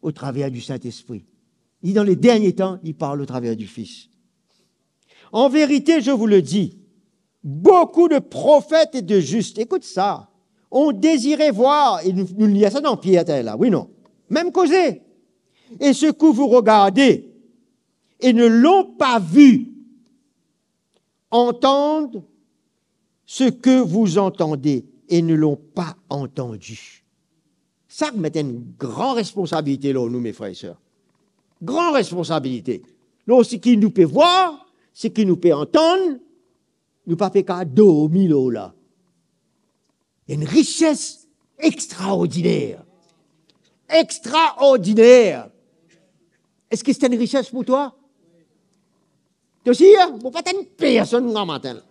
au travers du Saint-Esprit. Li, dan le dernie tan, li parl au travers du Fils. "En vérité, je vous le dis, beaucoup de prophètes et de justes", écoute ça, "ont désiré voir", e nou, nou lir sa dan Pier, la, wi non? Mem koze. "Et ce que vous regardez, et ne l'ont pas vu, entendre ce que vous entendez, et ne l'ont pas entendu." Sa met enn gran responsabilite lor nou, mes frères et sœurs. Gran responsabilite. Lor seki nou pe vwar, seki nou pe antann, nou pa pe kav dormi lor la. Enn rises extraordiner. Extraordiner. Eski se enn rises pou twa? To sir? Mo pa tann personn gramatin la.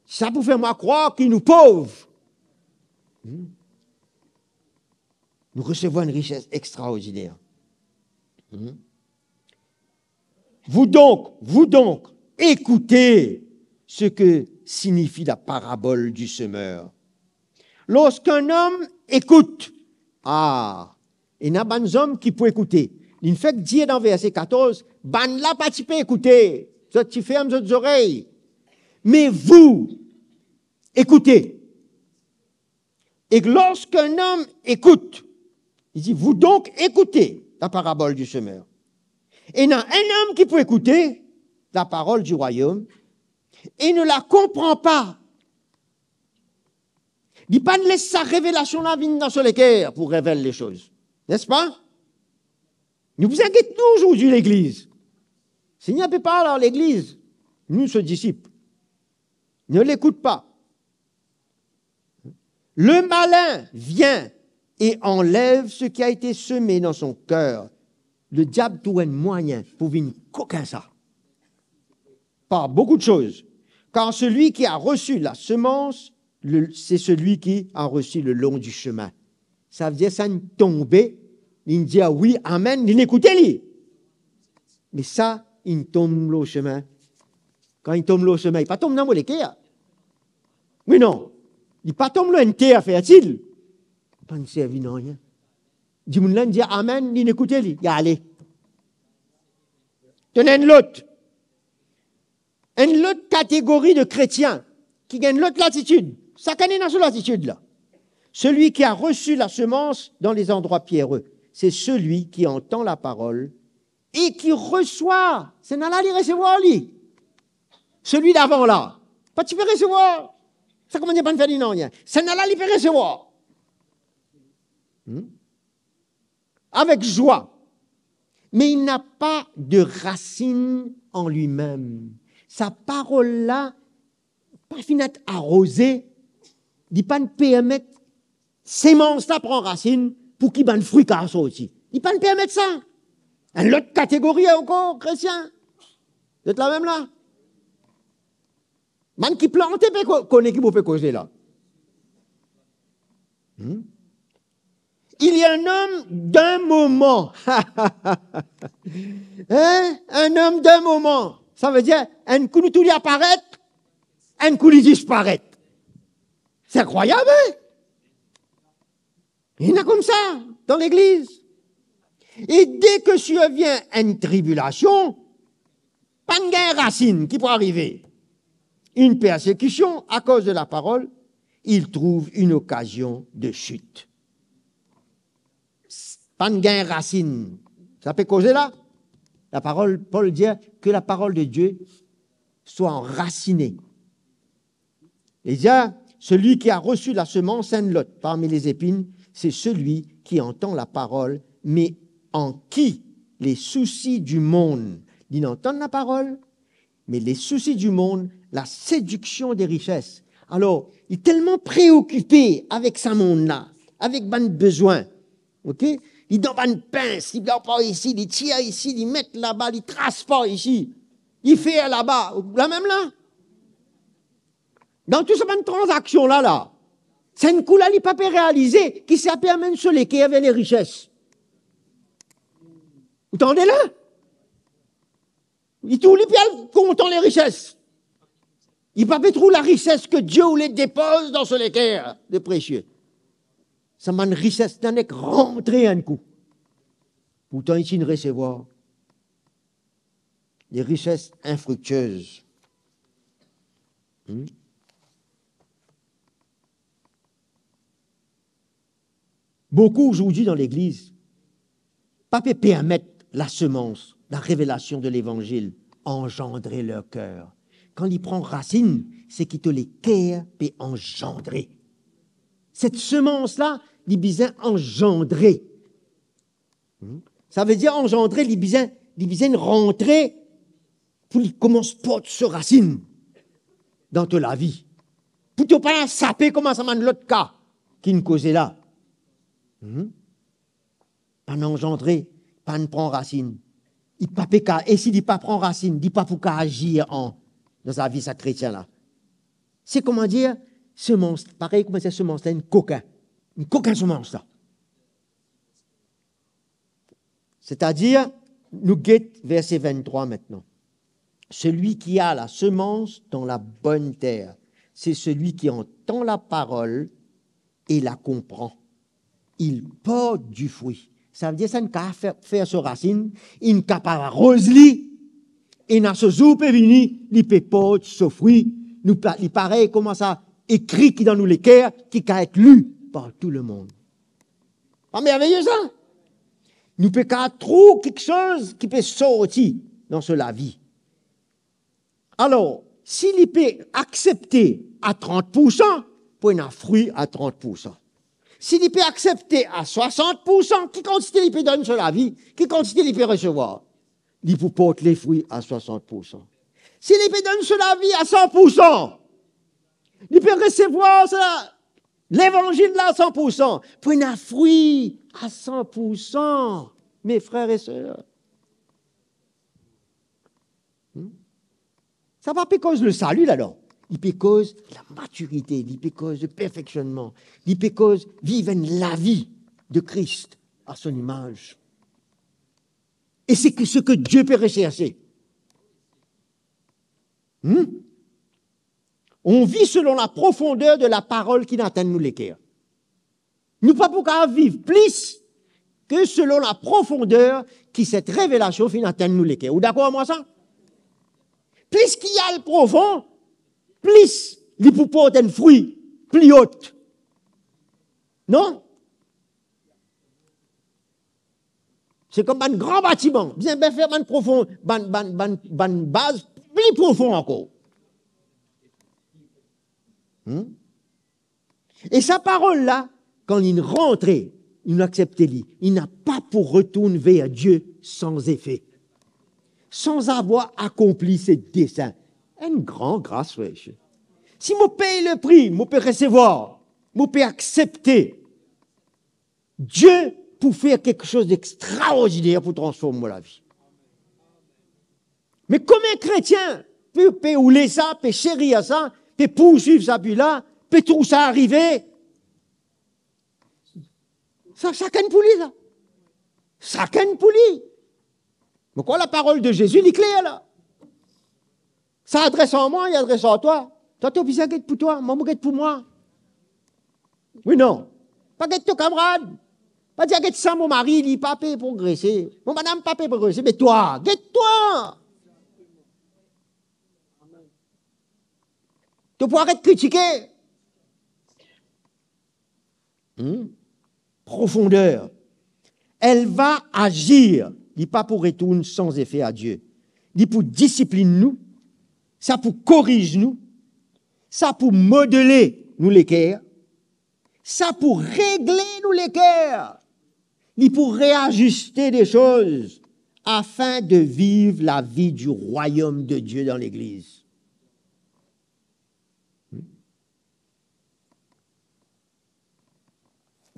Sa pou fer mwa krwar ki nou pov. Hmm. Nou resevwar enn rises extraordiner. Hmm. Vous donc, vous donc, écoutez ce que signifie la parabole du semeur. Lorsqu'un homme écoute, ah, ena bann zom ki pou ekoute. Li fek dir dan verse katorz, bannla pa ti pe ekoute, zot ti ferm zot zorey. Mais vous, écoutez. Et lorsqu'un homme écoute, il dit, vous donc écoutez la parabole du semeur. Ena enn om ki pou ekoute la parol di rwayom e ne la konpran pa. Li pa les sa revelasion la vinn dan so leker pou revel lesoz, n'est-ce pas? Nou bizin get nou zordi legliz. Segner pe parl ar legliz, nou so disip. Ne l'écoute pas. Le malin vient et enlève ce qui a été semé dans son cœur. Le diab trouv enn mwayin pou vinn kokin sa par beaucoup de choses. Car celui qui a reçu la semence, le, c'est celui qui a reçu le long du chemin. Savedir sa inn tonbe, linn dir wi, amen, linn ekoute li. Me sa inn tom lor semin. Kan inn tom lor semin, li pa tom dan mo leker. Wi non, li pa tom lor enn ter fertil. Pa'nn servi nanye. Dimoun la inn dir amen, linn ekoute li, li ale. To ena enn lot. Enn lot kategori de kretien ki gagn lot latitid. Sakenn ena so latitid la. Celui qui a reçu la semence dans les endroits pierreux, c'est celui qui entend la parole et qui reçoit. Sennala li resevwar li. Celui d'avant la, pa ti pe resevwar. Sa kouma dir pa'nn fer li nanye. Sennala li pe resevwar. Hmm? Avec joie, mais il n'a pas de racine en lui-même. Sa parol la pa finn et aroze, li pa'nn permet semans la pran rasinn pou ki bann fri kav sorti. Li pa'nn permet sa. Enn lot kategori ankor kretien. Zot la mem la? Bann ki plante pe ko-, kone ki mo pe koze la. Hmm? Il y a un homme d'un moment. Hein? Un homme d'un moment. Savedir, enn kou nou tou li aparet, enn kou li disparet. Se inkrwayab, hein? Ena koumsa dan legliz. E dès que survient une tribulation, pa'nn gagn rasinn, ki pou arive? Une persécution à cause de la parole, il trouve une occasion de chute. Pa'nn gagn rasinn. Sa pe koze la? La parole, Paul dit que la parole de Dieu soit enracinée. Li dir, celui qui a reçu la semence, un lot parmi les épines, c'est celui qui entend la parole, mais en qui les soucis du monde, li antann laparol, me les soucis du monde, la séduction des richesses. Alor, li telman preokipe avek sa mond la, avek bann bezwin, ok? Li dan bann pins, li pran par isi, li tir isi, li met laba, li tras par isi, li fer laba, lamem la. Dan tou sa bann tranzaksion la, la, sa enn kou la, li pa pe realize ki sa pe amenn so leker ver lerises. Ou tande la? Li tou, li pe al kontan lerises. Li pa pe trouv larises ke Die oule depoz dan so leker de presie. Sa bann rises la nek rantre enn kou. Pourtan, li ti finn resevwar des richesses infructueuses. Hmm? Boukou zordi dan legliz pa pe permet lasemans, larevelasion de Levanzil anzandre ler ker. Kan li pran rasinn, seki to leker pe anzandre. Set semans la, li bizin anzandre. Hmm? Savedir anzandre, li bizin, li bizin rantre pou li koumans port so rasinn dan to lavi. Pou to pa sape kouma sa bann lot ka ki'nn koze la. Hmm? Pa'nn anzandre, pa'nn pran rasinn. Li pa pe ka, e si li pa pran rasinn, li pa pou ka azir an, dan sa vi sa kretien la. Se kouma dir, semans, parey kouma dir semans la, enn kokin. Enn kokin semans la. Setadir, nou get verse venntrwa aster. Celui qui a la semence dans la bonne terre, c'est celui qui entend la parole et la comprend. Il porte du fruit. Savedir sa inn kapav fer, fer so rasinn, inn kapav aroz li, ena so zour pe vini, li pe port so fri. Nou pa, li parey kouma sa ekri ki dan nou leker, ki kav et li par tou lemond. Pa merveye sa? Nou pe kav trouv kiksoz ki pe sorti dan so lavi. Alor, si li pe aksepte a trant poursan, pou ena fri a trant poursan. Si li pe aksepte a swasant poursan, ki kantite li pe donn so lavi, ki kantite li pe resevwar? Li pou port lefri a swasant poursan. Si li pe donn so lavi a san poursan, li pe resevwar sa, Levanzil la san poursan, pou ena fri a san poursan, me frer e ser. Hmm? Sa pa pe koz lesali la, non. Li pe koz lamatirite, li pe koz leperfeksionman, li pe koz viv enn lavi de Kris a son imaz. E se ki, seki Die pe reserse. Hmm? On vit selon la profondeur de la parole ki atenn nou leker. Nou pa pou kav viv plis ke selon la profondeur ki set revelasion finn atenn nou leker. Ou dakor ar mwa sa? Plis ki al profon, plis li pou port enn fri pli ot. Non? Se kom bann gran batiman, bizin, bizin fer bann profon, bann, bann, bann, bann baz pli profon ankor. Hmm? E sa parol la, kan li rantre, li aksepte li, li napa pou retourn ver Die san zefe, san avoir akonpli se desin. Enn gran gras, frer e ser. Si mo pey lepri, mo pe resevwar, mo pe aksepte, Die pou fer kiksoz dextraordiner pou transform mo lavi. Me kouma enn kretien pe, pe oule sa, pe seri a sa, pe pourswiv sa bi la, pe trouv sa arive? Sa, sakenn pou li sa. Sakenn pou li. Mo krwar laparol de Zezi, li kler la. Sa adres ar mwa, li adres ar twa. Twa, to bizin get pou twa, mwa, mo get pou mwa. Wi, non? Pa get to kamarad. Pa dir, "Get sa, mo mari, li pa pe progrese. Mo madam pa pe progrese." Me twa, get twa. To pou aret kritike. Hmm? Profonder. Elle va agir. Li pa pou retourn san zefe a Die. Li pou disiplinn nou. Sa pou koriz nou. Sa pou modele nou leker. Sa pou regle nou leker. Li pou reaziste de soz afin de viv lavi du royaume de Dieu dan legliz.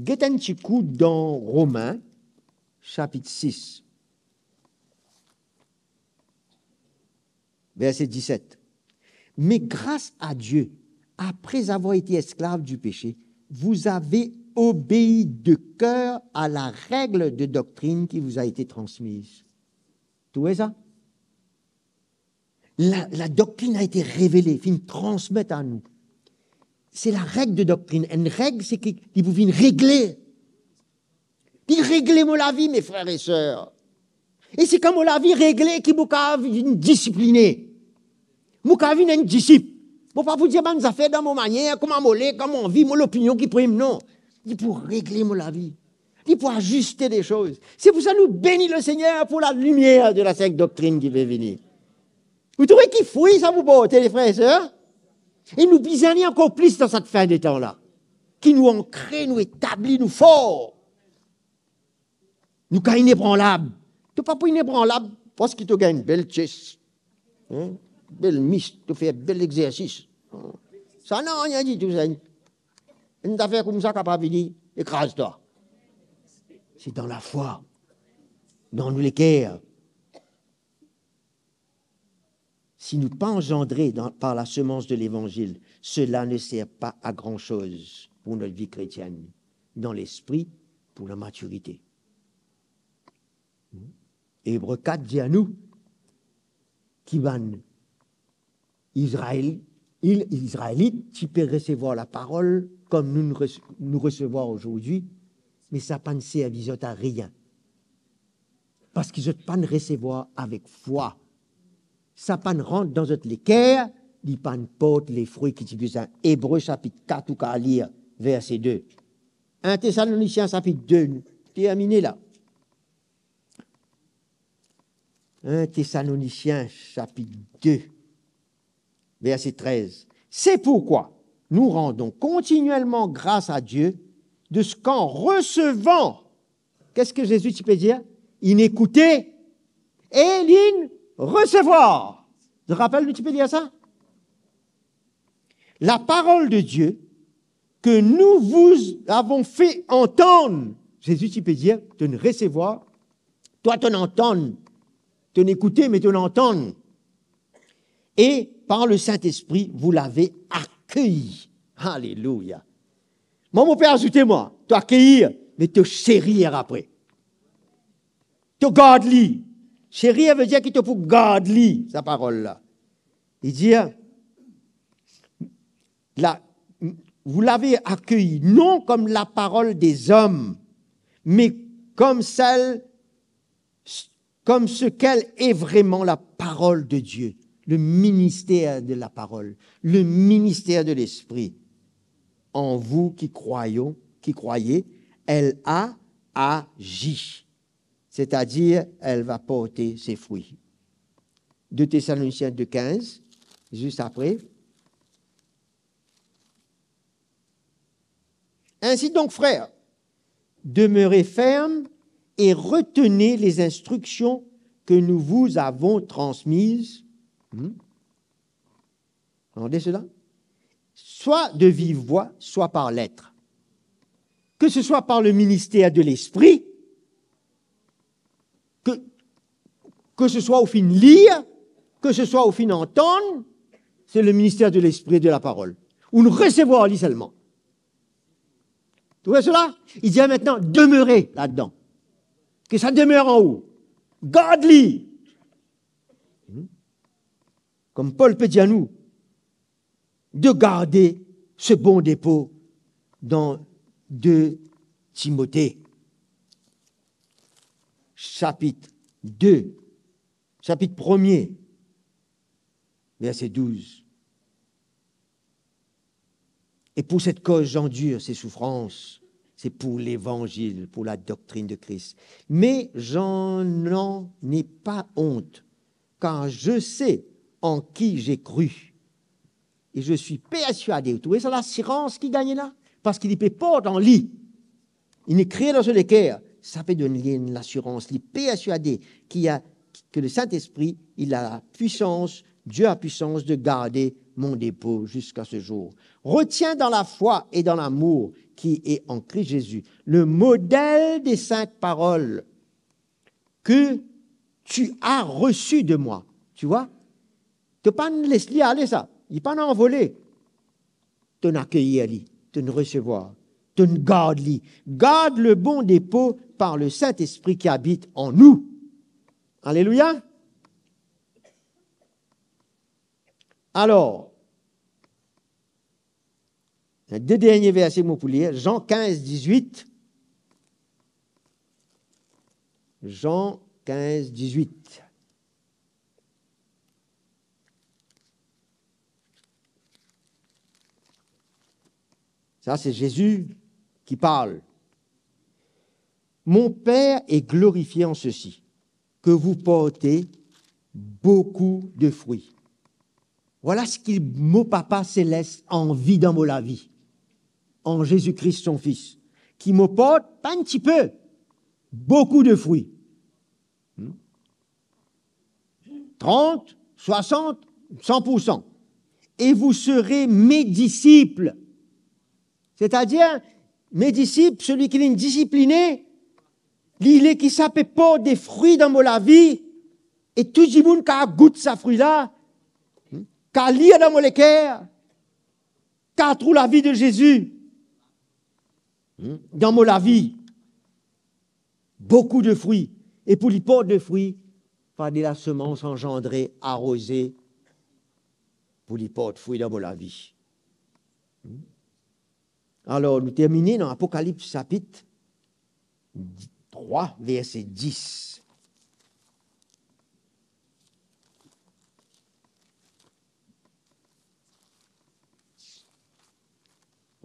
Get enn ti kou dan Romin, sapit sis, verse diset. Mais grâce à Dieu, après avoir été esclaves du péché, vous avez obéi de cœur à la règle de doctrine qui vous a été transmise. Trouve sa? La, la doctrine a été révélée, finn transmet a nou. Se lareg de doktrin. Enn reg, se ki, ki pou vinn regle. Li regle mo lavi, me frer e ser. E si kan mo lavi regle, ki mo kav vinn disipline. Mo kav vinn enn disip. Mo pa pou dir bann zafer dan mo manier, kouma mo le, kan mo anvi, mo lopinion ki prim, non. Li pou regle mo lavi. Li pou aziste de soz. Se pou sa nou beni Lesegner pou lalimier de la sent doktrinn ki pe vini. Ou trouve ki fri sa pou porte, frer e ser? E nou bizin li ankor plis dan sa fin de tan la. Ki nou ankre, nou etabli, nou for. Nou kav inebranlab. To pa pou inebranlab, paski to gagn bel chest. Hein? Bel mis, to fer bel exersis. Sa nanye ditou, sa. Enn zafer koumsa kapav vini ekraz twa. Se dan lafwa, dan nou leker. Si nou pa anzandre dan, par la semence de l'évangile, cela ne sert pas à grand chose pour notre vie chrétienne, dans l'esprit, pour la maturité. Ebre kat dir nou ki bann Izrael, Il-, Izraelit ti pe resevwar laparol kom nou, nou rese-, nou resevwar azordi, me sa pa'nn servi zot a rien. Paski zot pa'nn resevwar avek fwa. Sa pa'nn rant dan zot leker, li pa'nn port lefri ki ti bizin. Ebre sapit kat, ou kav lir verse de. Enn Tesalonisien sapit de, nou termine la. Enn Tesalonisien sapit de, verse trez. C'est pourquoi nous rendons continuellement grâce à Dieu de ce qu'en recevant, qu'est-ce que Jésus ti pe dir? Inn ekoute e linn resevwar. Zot rapel nou ti pe lir sa? La parole de Dieu que nous vous avons fait entendre. Zezi ti pe dir, to'nn resevwar, twa to'nn antann, to'nn ekoute, me to'nn antann. Et par le Saint-Esprit, vous l'avez accueilli. Alelouya. Mwa, mo pe azoute mwa, to akeir, me to serir apre. To gard li. Serir ve dir ki to pou gard li, sa parol la. Li dir, la, vous l'avez accueilli, non comme la parole des hommes, mais comme celle, comme ce qu'elle est vraiment, la parole de Dieu, le ministère de la parole, le ministère de l'Esprit. En vous qui croyons, qui croyez, elle a agi. C'est-à-dire, elle va porter ses fruits. Deux Thessaloniciens deux quinze, juste après. Ainsi donc, frères, demeurez fermes et retenez les instructions que nous vous avons transmises. Hmm? Entendez cela? Soit de vive voix, soit par lettre. Que ce soit par le ministère de l'Esprit, que, que ce soit ou finn lir, que ce soit ou finn antann, c'est le ministère de l'Esprit et de la parole. Ou resevwar li selman. Trouve sela? Li dir aster, demeure ladan. Que ça demeure en vous. Gard li. Hmm? Comme Paul pe dir nou, de garder ce bon dépôt dans deux Timote, sapit de, sapit premie, verse douz. Et pour cette cause, j'endure ces souffrances. C'est pour l'évangile, pour la doctrine de Christ. Mais je n'en ai pas honte, car je sais en qui j'ai cru. Et je suis persuadé, ou trouve sa lasirans ki gagne la? Parski li pe port an li. Il est écrit dans son cœur. Sa pe donn li enn lasirans, li persuadé ki a, que le Saint-Esprit, il a la puissance, Dieu a puissance de garder mon dépôt jusqu'à ce jour. Retiens dans la foi et dans l'amour qui est en Christ Jésus le modèle des saintes paroles que tu as reçues de moi. Tu vois? To pa'nn les li ale sa, li pa'nn anvole. To'nn akeyir li, to'nn resevwar, to'nn gard li. Garde le bon dépôt par le Saint-Esprit qui habite en nous. Alelouya. Alor, de dernie verse mo pou lir, Jean quinze, dix-huit. Jean quinze, dix-huit. Ça, c'est Jésus qui parle. Mon Père est glorifié en ceci, que vous portez beaucoup de fruits. Vwala seki mo Papa Seles anvi dan mo lavi, an Zezi Kris, son Fis, ki mo port, pa enn tipe, boukou de frwi. Hmm? Trant, swasant, san pour san. Et vous serez mes disciples. Setadir, mes disciples, seki li disiplin, li, li ki sa pe port de frwi dan mo lavi, e tou dimoun kav gout sa frwi la, hmm, kav lir dan mo leker, kav trouv lavi de Zezi, hmm, dan mo lavi. Boukou de frwi. E pou li port de frwi, fode lasemans anzandre, aroze, pou li port frwi dan mo lavi. Hmm? Alor, nou termine dan Apokalips sapit trwa, verse dis.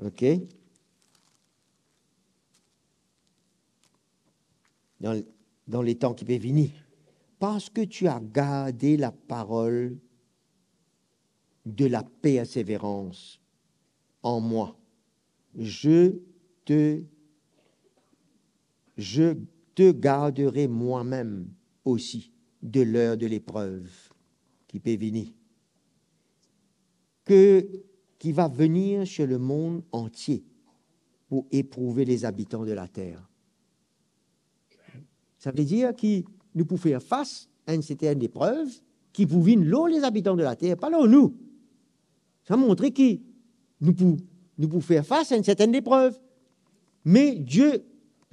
Ok? Dan, dan letan ki pe vini. Parce que tu as gardé la parole de la persévérance en moi, je te, je te garderai moi-même aussi de l'heure de l'épreuve ki pe vini, que, qui va venir sur le monde entier pour éprouver les habitants de la terre. Savedir ki nou pou fer fas a enn sertenn leprev ki pou vinn lor lezabitan de later, pa lor nou. Sa montre ki nou pou, nou pou fer fas a enn sertenn leprev. Me Die,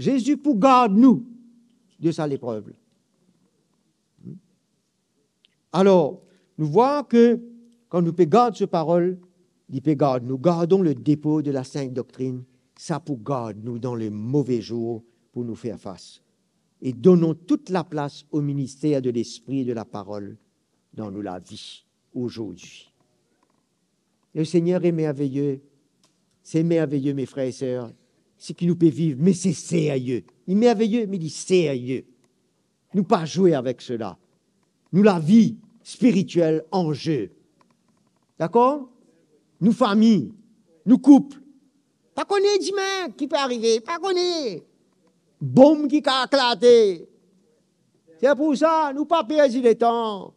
Zezi pou gard nou de sa leprev la. Alor, nou vwar ke kan nou pe gard so parol, li pe gard nou. Gardons le dépôt de la sainte doctrine, sa pou gard nou dan le move zour pou nou fer fas. Et donnons toute la place au ministère de l'esprit et de la parole dans nos lavis aujourd'hui. Le Seigneur est merveilleux. C'est merveilleux, mes frères et sœurs, seki nou pe viv, me se serye. Li merveilleux, me li serye. Nou pa zwe avek sela. Nou lavi spiritiel an ze. Dakor? Nou fami, nou koup. Pa kone dime ki pe arive, pa kone. Bonm ki kav eklate. Se pou sa, nou pa perdi letan.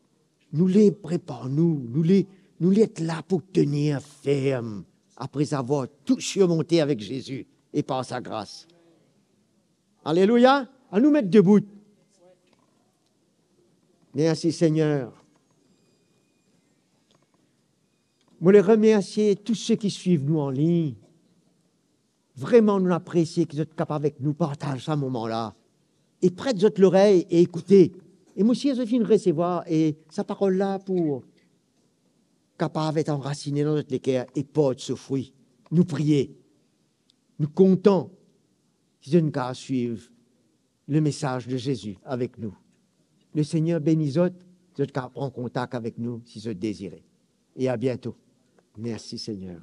Nou le prepar nou, nou le, nou le et la pou tenir ferm, apre avoir tou sirmonte avek Zezi e par sa gras. Alelouya! Anou met debout. Mersi, Segner. Mo le remersie tou seki swiv nou an lign. Vreman, nou apresie ki zot kapav avek nou partaz sa moman la. E pret zot lorey e ekoute. E mo sir zot finn resevwar e sa parol la pou kapav et anrasine dan zot leker e port so frwi. Nou priye. Nou kontan ki zot inn kapav swiv lemesaz de Zezi avek nou. Lesegner beni zot, zot kapav pran kontak avek nou si zot dezire. E a biento. Mersi Segner.